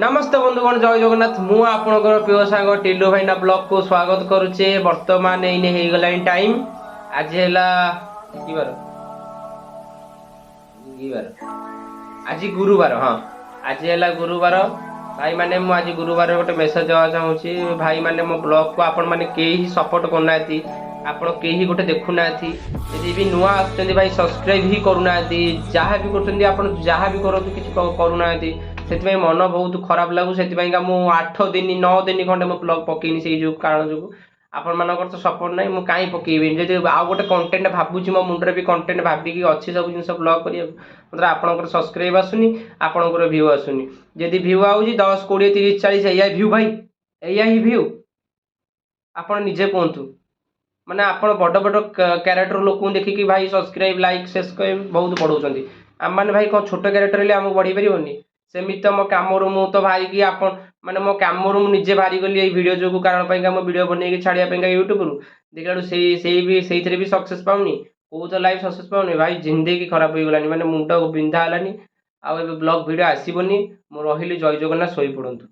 ନମସ୍ତେ ବନ୍ଧୁଗଣ, ଜୟ ଜଗନ୍ନାଥ। ମୁଁ ଆପଣଙ୍କର ପ୍ରିୟ ସାଙ୍ଗ ଟିଲୁ ଭାଇନା ବ୍ଲଗକୁ ସ୍ୱାଗତ କରୁଛି। ବର୍ତ୍ତମାନ ଏଇନେ ହେଇଗଲାଣି ଟାଇମ୍। ଆଜି ହେଲା କି ବାର? କି ବାର ଆଜି? ଗୁରୁବାର। ହଁ, ଆଜି ହେଲା ଗୁରୁବାର। ଭାଇମାନେ, ମୁଁ ଆଜି ଗୁରୁବାର ଗୋଟେ ମେସେଜ ଦେବାକୁ ଚାହୁଁଛି। ଭାଇମାନେ, ମୋ ବ୍ଲଗକୁ ଆପଣମାନେ କେହି ସପୋର୍ଟ କରୁନାହାନ୍ତି, ଆପଣ କେହି ଗୋଟେ ଦେଖୁନାହାନ୍ତି। ଯଦି ବି ନୂଆ ଆସୁଛନ୍ତି ଭାଇ, ସବସ୍କ୍ରାଇବ୍ ହିଁ କରୁନାହାନ୍ତି। ଯାହା ବି କରୁଛନ୍ତି ଆପଣ, ଯାହା ବି କରନ୍ତୁ, କିଛି କରୁନାହାନ୍ତି। ସେଥିପାଇଁ ମନ ବହୁତ ଖରାପ ଲାଗୁଛି। ସେଥିପାଇଁକା ମୁଁ 8 ଦିନ, 9 ଦିନ ଖଣ୍ଡେ ମୁଁ ବ୍ଲଗ ପକେଇନି। ସେଇ ଯୋଉ କାରଣ ଯୋଗୁଁ ଆପଣମାନଙ୍କର ତ ସପୋର୍ଟ ନାହିଁ, ମୁଁ କାହିଁ ପକେଇବିନି? ଯଦି ଆଉ ଗୋଟେ କଣ୍ଟେଣ୍ଟ ଭାବୁଛି, ମୋ ମୁଣ୍ଡରେ ବି କଣ୍ଟେଣ୍ଟ ଭାବିକି ଅଛି ସବୁ ଜିନିଷ ବ୍ଲଗ କରିବାକୁ, ମାତ୍ର ଆପଣଙ୍କର ସବସ୍କ୍ରାଇବ୍ ଆସୁନି, ଆପଣଙ୍କର ଭ୍ୟୁ ଆସୁନି। ଯଦି ଭ୍ୟୁ ଆଉଛି 10, 20, 30, 40, ଏଇଆ ଭ୍ୟୁ ଭାଇ, ଏଇଆ ହିଁ ଭ୍ୟୁ। ଆପଣ ନିଜେ କୁହନ୍ତୁ। ମାନେ ଆପଣ ବଡ଼ ବଡ଼ କ୍ୟାରେକ୍ଟର ଲୋକଙ୍କୁ ଦେଖିକି ଭାଇ ସବସ୍କ୍ରାଇବ୍, ଲାଇକ୍, ସବସ୍କ୍ରାଇବ୍ ବହୁତ ବଢ଼ଉଛନ୍ତି। ଆମମାନେ ଭାଇ କ'ଣ ଛୋଟ କ୍ୟାରେକ୍ଟର ହେଲେ ଆମକୁ ବଢ଼େଇ ପାରିବନି? ସେମିତି ତ ମୋ କାମରୁ ମୁଁ ତ ବାହାରିକି, ଆପଣ ମାନେ ମୋ କାମରୁ ମୁଁ ନିଜେ ବାହାରି ଗଲି ଏଇ ଭିଡ଼ିଓ ଯୋଗୁଁ। କାରଣ ପାଇଁକା ମୁଁ ଭିଡ଼ିଓ ବନେଇକି ଛାଡ଼ିବା ପାଇଁକା ୟୁଟ୍ୟୁବରୁ ଦେଖିଲା ବେଳକୁ ସେଇ ବି ସେଇଥିରେ ବି ସକ୍ସେସ୍ ପାଉନି। କେଉଁ ତ ଲାଇଫ୍ ସକ୍ସେସ୍ ପାଉନି ଭାଇ। ଜିନ୍ଦଗି ଖରାପ ହେଇଗଲାଣି, ମାନେ ମୁଣ୍ଡ ବିନ୍ଧା ହେଲାନି। ଆଉ ଏବେ ବ୍ଲଗ୍ ଭିଡ଼ିଓ ଆସିବନି। ମୁଁ ରହିଲି, ଜୟ ଜଗନ୍ନାଥ, ଶୋଇପଡ଼ନ୍ତୁ।